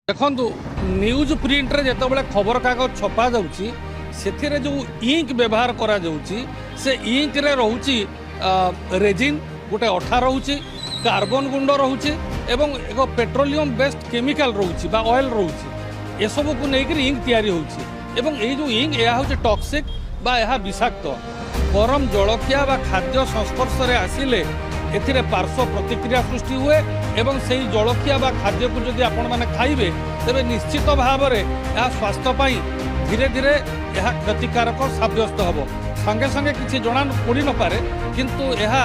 ଦେଖନ୍ତୁ, ନ୍ୟୁଜ୍ ପ୍ରିଣ୍ଟରେ ଯେତେବେଳେ ଖବରକାଗଜ ଛପା ଯାଉଛି, ସେଥିରେ ଯେଉଁ ଇଙ୍କ ବ୍ୟବହାର କରାଯାଉଛି, ସେ ଇଙ୍କରେ ରହୁଛି ରେଜିନ୍, ଗୋଟେ ଅଠା ରହୁଛି, କାର୍ବନ ଗୁଣ୍ଡ ରହୁଛି ଏବଂ ଏକ ପେଟ୍ରୋଲିୟମ ବେସ୍ଡ କେମିକାଲ ରହୁଛି ବା ଅଏଲ୍ ରହୁଛି। ଏସବୁକୁ ନେଇକରି ଇଙ୍କ ତିଆରି ହେଉଛି ଏବଂ ଏଇ ଯେଉଁ ଇଙ୍କ, ଏହା ହେଉଛି ଟକ୍ସିକ୍ ବା ଏହା ବିଷାକ୍ତ। ଗରମ ଜଳଖିଆ ବା ଖାଦ୍ୟ ସଂସ୍ପର୍ଶରେ ଆସିଲେ ଏଥିରେ ପାର୍ଶ୍ୱ ପ୍ରତିକ୍ରିୟା ସୃଷ୍ଟି ହୁଏ ଏବଂ ସେଇ ଜଳଖିଆ ବା ଖାଦ୍ୟକୁ ଯଦି ଆପଣମାନେ ଖାଇବେ, ତେବେ ନିଶ୍ଚିତ ଭାବରେ ଏହା ସ୍ୱାସ୍ଥ୍ୟ ପାଇଁ ଧୀରେ ଧୀରେ ଏହା କ୍ଷତିକାରକ ସାବ୍ୟସ୍ତ ହେବ। ସାଙ୍ଗେ ସାଙ୍ଗେ କିଛି ଜଣା ପଡ଼ି ନପାରେ, କିନ୍ତୁ ଏହା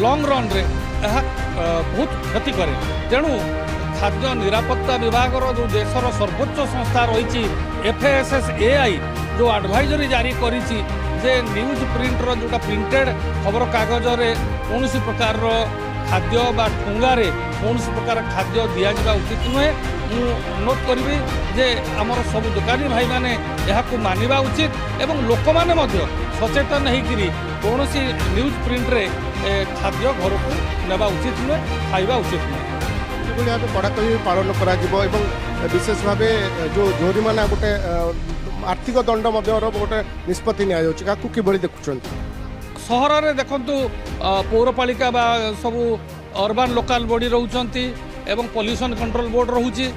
ଲଙ୍ଗ ରନ୍ରେ ଏହା ବହୁତ କ୍ଷତି କରେ। ତେଣୁ ଖାଦ୍ୟ ନିରାପତ୍ତା ବିଭାଗର ଯେଉଁ ଦେଶର ସର୍ବୋଚ୍ଚ ସଂସ୍ଥା ରହିଛି ଏଫ୍ଏସ୍ଏସ୍ଏଆଇ, ଯେଉଁ ଆଡ଼ଭାଇଜରୀ ଜାରି କରିଛି ଯେ ନ୍ୟୁଜ୍ ପ୍ରିଣ୍ଟର ଯେଉଁଟା ପ୍ରିଣ୍ଟେଡ୍ ଖବରକାଗଜରେ କୌଣସି ପ୍ରକାରର ଖାଦ୍ୟ ବା ଠୁଙ୍ଗାରେ କୌଣସି ପ୍ରକାର ଖାଦ୍ୟ ଦିଆଯିବା ଉଚିତ ନୁହେଁ, ମୁଁ ଅନୁରୋଧ କରିବି ଯେ ଆମର ସବୁ ଦୋକାନୀ ଭାଇମାନେ ଏହାକୁ ମାନିବା ଉଚିତ ଏବଂ ଲୋକମାନେ ମଧ୍ୟ ସଚେତନ ହେଇକିରି କୌଣସି ନ୍ୟୁଜ୍ ପ୍ରିଣ୍ଟରେ ଖାଦ୍ୟ ଘରକୁ ନେବା ଉଚିତ ନୁହେଁ, ଖାଇବା ଉଚିତ ନୁହେଁ। କିଭଳି ଭାବେ କଡ଼ାକଡ଼ି ପାଳନ କରାଯିବ ଏବଂ ବିଶେଷ ଭାବେ ଯେଉଁ ଜୋରିମାନା, ଗୋଟେ ଆର୍ଥିକ ଦଣ୍ଡ ମଧ୍ୟର ଗୋଟେ ନିଷ୍ପତ୍ତି ନିଆଯାଉଛି, କାକୁ କିଭଳି ଦେଖୁଛନ୍ତି? ସହରରେ ଦେଖନ୍ତୁ, ପୌରପାଳିକା ବା ସବୁ ଅର୍ବାନ୍ ଲୋକାଲ ବଡି ରହୁଛନ୍ତି ଏବଂ ପଲ୍ୟୁସନ୍ କଣ୍ଟ୍ରୋଲ ବୋର୍ଡ଼ ରହୁଛି।